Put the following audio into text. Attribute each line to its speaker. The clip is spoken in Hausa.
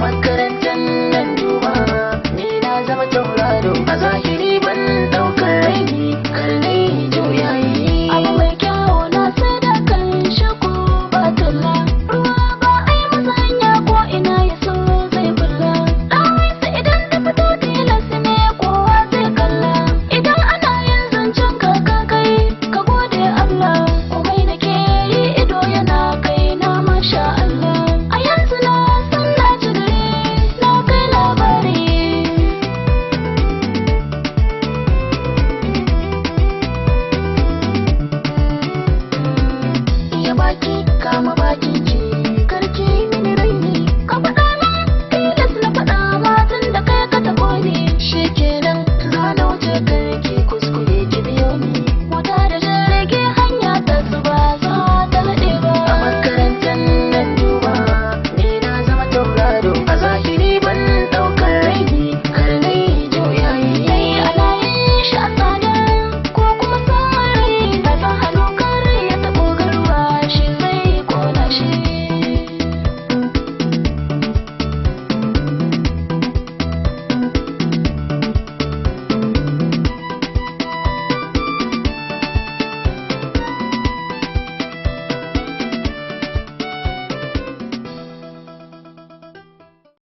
Speaker 1: Makarantar nan duba, ni na zama tauraro. A zahiri ban daukar raini, kalle juyayi.
Speaker 2: Abu mai kyau na sai da kan shako ba talla. Ruwa ba a yi masa hanya ko ina ya so zai bulla. Ɗawaisa idan ta fito tilas ne kowa zai kalla. Idan ana yin zancen kaka kai ka gode Allah. Komai da ke yi ido yana kai na masha Allah. A yanzu na san na ci gari na kai labari.
Speaker 1: Iya baki